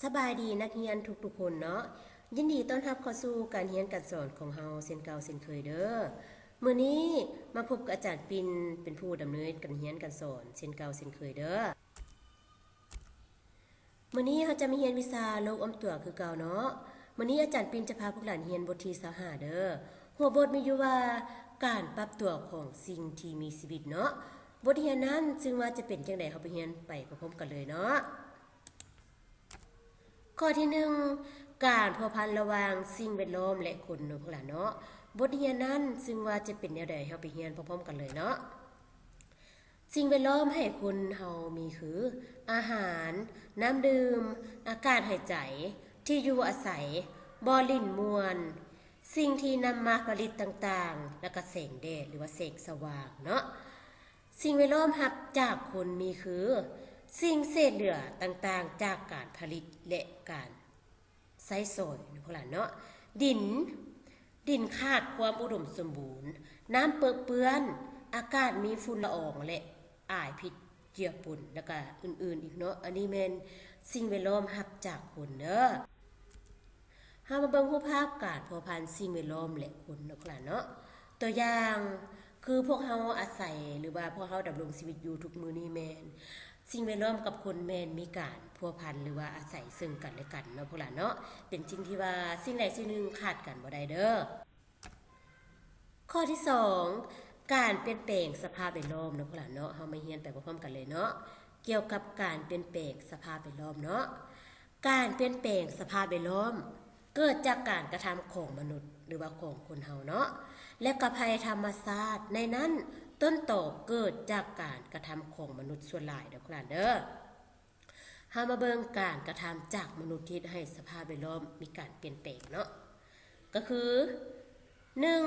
ສະບາຍດີນັກຮຽນທຸກໆຄົນເນາະ, ຍິນດີຕ້ອນຮັບເຂົ້າສູ່ການຮຽນການສອນຂອງເຮົາເຊັ່ນເກົ່າເຊັ່ນເຄີຍເດີ້. ມື້ນີ້ມາພົບກັບອາຈານປິ່ນ ເປັນຜູ້ດຳເນີນການຮຽນການສອນເຊັ່ນເກົ່າເຊັ່ນເຄີຍເດີ້. ມື້ນີ້ເຮົາຈະມາຮຽນວິຊາໂລກອ້ອມຕົວຄືເກົ່າເນາະ. ມື້ນີ້ອາຈານປິ່ນຈະພາພວກຫຼານຮຽນບົດທີຊາວຫ້າເດີ້. ຫົວບົດມີຢູ່ວ່າ ການປັບຕົວຂອງສິ່ງທີ່ມີຊີວິດເນາະ. ບົດຮຽນນັ້ນເຊິ່ງວ່າຈະເປັນຈັ່ງໃດ ເຮົາໄປຮຽນໄປພ້ອມໆກັນເລີຍເນາະ. ຂໍ້ທີໜຶ່ງ ການພົວພັນລະຫວ່າງສິ່ງແວດລ້ອມ ແລະ ຄົນເນາະພວກຫຼານເນາະ. ບົດຮຽນນັ້ນເຊິ່ງວ່າຈະເປັນແນວໃດ ເຮົາໄປຮຽນພ້ອມໆກັນເລີຍເນາະ. ສິ່ງແວດລ້ອມໃຫ້ຄົນເຮົາມີຄື ອາຫານ, ນ້ຳດື່ມ, ອາກາດຫາຍໃຈ, ທີ່ຢູ່ອາໄສ, ບ່ອນຫຼິ້ນມ່ວນ, ສິ່ງທີ່ນຳມາຜະລິດຕ່າງໆ ແລ້ວກະແສງແດດ ຫຼືວ່າແສງສະຫວ່າງເນາະ. ສິ່ງແວດລ້ອມຮັບຈາກຄົນມີຄື ສິ່ງເສດເຫຼືອຕ່າງໆຈາກການຜະລິດ ແລະ ການໃຊ້ສອຍເນາະພວກຫຼານເນາະ. ດິນ, ດິນຂາດຄວາມອຸດົມສົມບູນ, ນ້ຳເປິເປື້ອນ, ອາກາດມີຝຸ່ນລະອອງ ແລະ ອາຍພິດເຈືອປົນ ແລ້ວກະອື່ນໆອີກເນາະ. ອັນນີ້ແມ່ນສິ່ງແວດລ້ອມຮັບຈາກຄົນເດີ້. ເຮົາມາເບິ່ງຮູບພາບການພົວພັນສິ່ງແວດລ້ອມ ແລະ ຄົນເນາະພວກຫຼານເນາະ. ຕົວຢ່າງຄືພວກເຮົາອາໄສ ຫຼືວ່າພວກເຮົາດຳລົງຊີວິດຢູ່ທຸກມື້ນີ້ແມ່ນ ສິ່ງແວດລ້ອມກັບຄົນແມ່ນມີການພົວພັນ ຫຼືວ່າອາໄສເຊິ່ງກັນແລະກັນເນາະພວກຫຼານເນາະ. ເປັນສິ່ງທີ່ວ່າສິ່ງໃດສິ່ງໜຶ່ງຂາດກັນບໍ່ໄດ້ເດີ້. ຂໍ້ທີສອງ ການປ່ຽນແປງສະພາບແວດລ້ອມເນາະພວກຫຼານເນາະ. ເຮົາມາຮຽນໄປພ້ອມໆກັນເລີຍເນາະ ກ່ຽວກັບການປ່ຽນແປງສະພາບແວດລ້ອມເນາະ. ການປ່ຽນແປງສະພາບແວດລ້ອມເກີດຈາກການກະທຳຂອງມະນຸດ ຫຼືວ່າຂອງຄົນເຮົາເນາະ ແລະ ກະໄພທຳມະຊາດ. ໃນນັ້ນ ຕົ້ນຕໍເກີດຈາກການກະທຳຂອງມະນຸດສ່ວນຫຼາຍເດີ້ພວກຫຼານເດີ້. ເຮົາມາເບິ່ງການກະທຳຈາກມະນຸດທີ່ເຮັດໃຫ້ສະພາບແວດລ້ອມມີການປ່ຽນແປງເນາະ ກໍຄື ໜຶ່ງ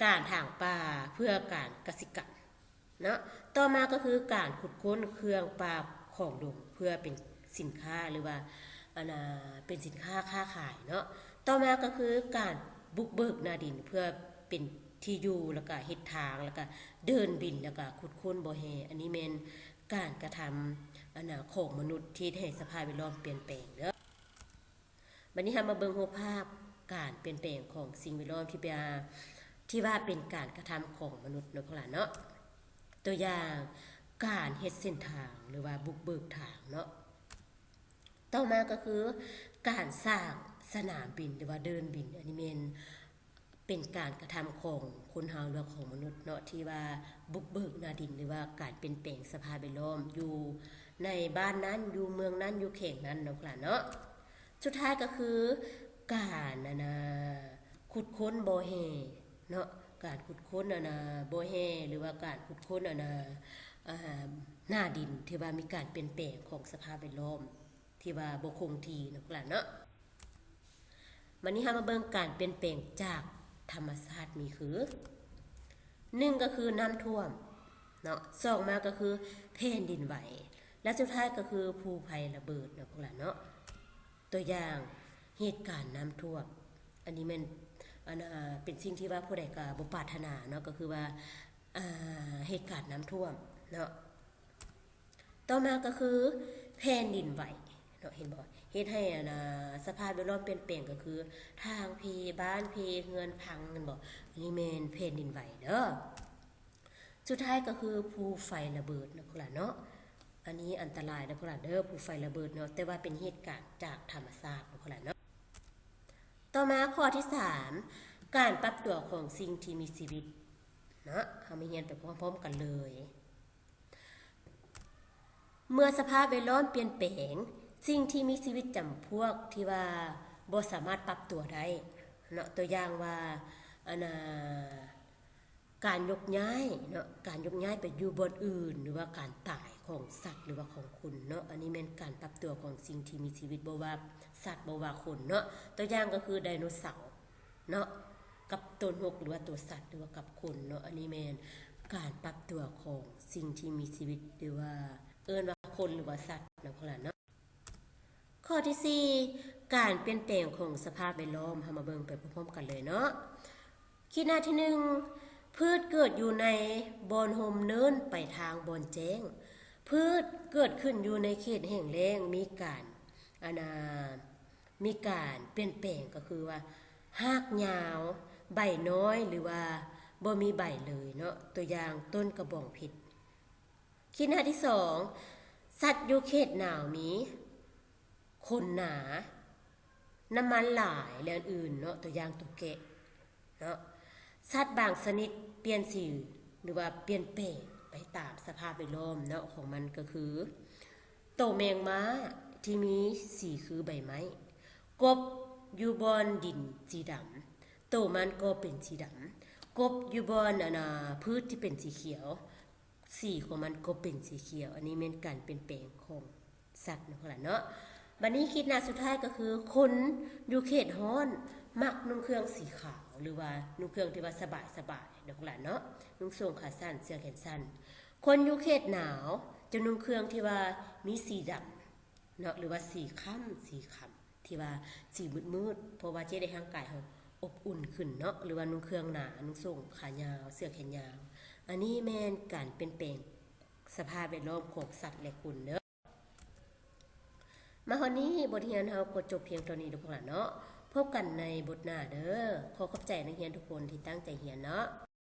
ການຖາງປ່າເພື່ອການກະສິກຳເນາະ. ຕໍ່ມາກໍຄືການຂຸດຄົ້ນເຄື່ອງປ່າຂອງດົງເພື່ອເປັນສິນຄ້າ ຫຼືວ່າ ອັນນ່າ ເປັນສິນຄ້າຄ້າຂາຍເນາະ. ຕໍ່ມາກໍຄືການບຸກເບີກໜ້າດິນເພື່ອເປັນທີ່ຢູ່ ແລ້ວກະເຮັດທາງ ແລ້ວກະເດີ່ນບິນ ແລ້ວກະຂຸດຄົ້ນບໍ່ແຮ່. ອັນນີ້ແມ່ນ ການກະທຳ ອັນນ່າ ຂອງມະນຸດທີ່ເຮັດໃຫ້ສະພາບແວດລ້ອມປ່ຽນແປງເດີ້. ບັດນີ້ເຮົາມາເບິ່ງຮູບພາບການປ່ຽນແປງຂອງສິ່ງແວດລ້ອມທີ່ວ່າ ທີ່ວ່າເປັນການກະທຳຂອງມະນຸດເນາະພວກຫຼານເນາະ. ຕົວຢ່າງ ການເຮັດເສັ້ນທາງ ຫຼືວ່າບຸກເບີກທາງເນາະ. ຕໍ່ມາກໍຄືການສ້າງສະໜາມບິນ ຫຼືວ່າເດີ່ນບິນ. ອັນນີ້ແມ່ນ ເປັນການກະທຳຂອງຄົນເຮົາ ຫຼືວ່າຂອງມະນຸດເນາະ ທີ່ວ່າບຸກເບີກໜ້າດິນ ຫຼືວ່າການປ່ຽນແປງສະພາບແວດລ້ອມຢູ່ໃນບ້ານນັ້ນ ຢູ່ເມືອງນັ້ນ ຢູ່ແຂວງນັ້ນເນາະພວກຫຼານເນາະ. ສຸດທ້າຍກໍຄືການ ອັນນ່າ ຂຸດຄົ້ນບໍ່ແຮ່ເນາະ, ການຂຸດຄົ້ນ ອັນນ່າ ບໍ່ແຮ່ ຫຼືວ່າການຂຸດຄົ້ນ ອັນນ່າ ອາ ໜ້າດິນ ທີ່ວ່າມີການປ່ຽນແປງຂອງສະພາບແວດລ້ອມ ທີ່ວ່າບໍ່ຄົງທີ່ເນາະພວກຫຼານເນາະ. ບັດນີ້ເຮົາມາເບິ່ງການປ່ຽນແປງຈາກທຳມະຊາດມີຄື ໜຶ່ງ ກໍຄືນ້ຳຖ້ວມເນາະ, ສອງ ມາກໍຄືແຜ່ນດິນໄຫວ ແລະ ສຸດທ້າຍກໍຄືພູໄຟລະເບີດເນາະພວກຫຼານເນາະ. ຕົວຢ່າງ ເຫດການນ້ຳຖ້ວມ ອັນນີ້ແມ່ນ ອັນ ເປັນສິ່ງທີ່ວ່າຜູ້ໃດກໍບໍ່ປາດຖະໜາເນາະ, ກໍຄືວ່າ ເຫດການນ້ຳຖ້ວມເນາະ. ຕໍ່ມາກໍຄືແຜ່ນດິນໄຫວເນາະ, ເຫັນບໍ່? ເຮັດໃຫ້ ອັນ ສະພາບແວດລ້ອມປ່ຽນແປງ ກໍຄືທາງເພ, ບ້ານເພ, ເຮືອນພັງ ແມ່ນບໍ່? ອັນນີ້ແມ່ນແຜ່ນດິນໄຫວເດີ້. ສຸດທ້າຍກໍຄືພູໄຟລະເບີດເນາະພວກຫຼານເນາະ. ອັນນີ້ອັນຕະລາຍເດີ້ພວກຫຼານເດີ້, ພູໄຟລະເບີດເນາະ, ແຕ່ວ່າເປັນເຫດການຈາກທຳມະຊາດເນາະພວກຫຼານເນາະ. ຕໍ່ມາຂໍ້ທີສາມ ການປັບຕົວຂອງສິ່ງທີ່ມີຊີວິດເນາະ. ເຮົາມາຮຽນໄປພ້ອມໆກັນເລີຍ. ເມື່ອສະພາບແວດລ້ອມປ່ຽນແປງ, ສິ່ງທີ່ມີຊີວິດຈຳພວກທີ່ວ່າບໍ່ສາມາດປັບຕົວໄດ້ເນາະ, ຕົວຢ່າງວ່າ ອັນ ການຍົກຍ້າຍເນາະ, ການຍົກຍ້າຍໄປຢູ່ບ່ອນອື່ນ ຫຼືວ່າການຕາຍຂອງສັດ ຫຼືວ່າຂອງຄົນເນາະ. ອັນນີ້ແມ່ນການປັບຕົວຂອງສິ່ງທີ່ມີຊີວິດ, ບໍ່ວ່າສັດ ບໍ່ວ່າຄົນເນາະ. ຕົວຢ່າງກໍຄືໄດໂນເສົາ ເນາະ, ກັບໂຕນົກ ຫຼືວ່າໂຕສັດ ຫຼືວ່າກັບຄົນເນາະ. ອັນນີ້ແມ່ນການປັບຕົວຂອງສິ່ງທີ່ມີຊີວິດ ຫຼືວ່າເອີ້ນວ່າຄົນ ຫຼືວ່າສັດເນາະພວກຫຼານເນາະ. ຂໍ້ທີສີ່ ການປ່ຽນແປງຂອງສະພາບແວດລ້ອມ. ເຮົາມາເບິ່ງໄປພ້ອມໆກັນເລີຍເນາະ. ຂີດໜ້າທີໜຶ່ງ ພືດເກີດຢູ່ໃນບ່ອນຮົ່ມເນີນໄປທາງບ່ອນແຈ້ງ. ພືດເກີດຂຶ້ນຢູ່ໃນເຂດແຫ້ງແລ້ງ ມີການ ອັນນ່າ ມີການປ່ຽນແປງ ກໍຄືວ່າຮາກຍາວ ໃບນ້ອຍ ຫຼືວ່າບໍ່ມີໃບເລີຍເນາະ, ຕົວຢ່າງຕົ້ນກະບອງເພັດ. ຂີດໜ້າທີສອງ ສັດຢູ່ເຂດໜາວມີ ຂົນໜາ, ນ້ຳມັນຫຼາຍ ແລະ ອື່ນໆເນາະ, ຕົວຢ່າງຕຸກແກະເນາະ. ສັດບາງຊະນິດປ່ຽນສີ ຫຼືວ່າປ່ຽນແປງໄປຕາມສະພາບແວດລ້ອມເນາະ ຂອງມັນ ກໍຄື ໂຕແມງມ້າທີ່ມີສີຄືໃບໄມ້, ກົບຢູ່ບ່ອນດິນສີດຳ ໂຕມັນກໍເປັນສີດຳ, ກົບຢູ່ບ່ອນ ອັນນ່າ ພືດທີ່ເປັນສີຂຽວ ສີຂອງມັນກໍເປັນສີຂຽວ. ອັນນີ້ແມ່ນການປ່ຽນແປງຂອງສັດເນາະ ເນາະ. ບັດນີ້ຂີດໜ້າສຸດທ້າຍກໍຄື ຄົນຢູ່ເຂດຮ້ອນມັກນຸ່ງເຄື່ອງສີຂາວ ຫຼືວ່ານຸ່ງເຄື່ອງທີ່ວ່າສະບາຍໆ ເນາະ ເນາະ, ນຸ່ງໂສ້ງຂາສັ້ນ ເສື້ອແຂນສັ້ນ. ຄົນຢູ່ເຂດໜາວຈະນຸ່ງເຄື່ອງທີ່ວ່າມີສີດຳເນາະ ຫຼືວ່າສີຄ້ຳ ສີຄ້ຳ ທີ່ວ່າສີມືດໆ ເພາະວ່າຈະເຮັດໃຫ້ຮ່າງກາຍເຮົາອົບອຸ່ນຂຶ້ນເນາະ, ຫຼືວ່ານຸ່ງເຄື່ອງໜາ ນຸ່ງໂສ້ງຂາຍາວ ເສື້ອແຂນຍາວ. ອັນນີ້ແມ່ນການປ່ຽນແປງສະພາບແວດລ້ອມຂອງສັດ ແລະ ຄົນເດີ. ມາຮອດນີ້ບົດຮຽນເຮົາກໍຈົບພຽງເທົ່ານີ້ເດີພວກຫຼານເນາະ. ພົບກັນໃນບົດໜ້າເດີ. ຂໍຂອບໃຈນັກຮຽນທຸກຄົນທີ່ຕັ້ງໃຈຮຽນເນາະ.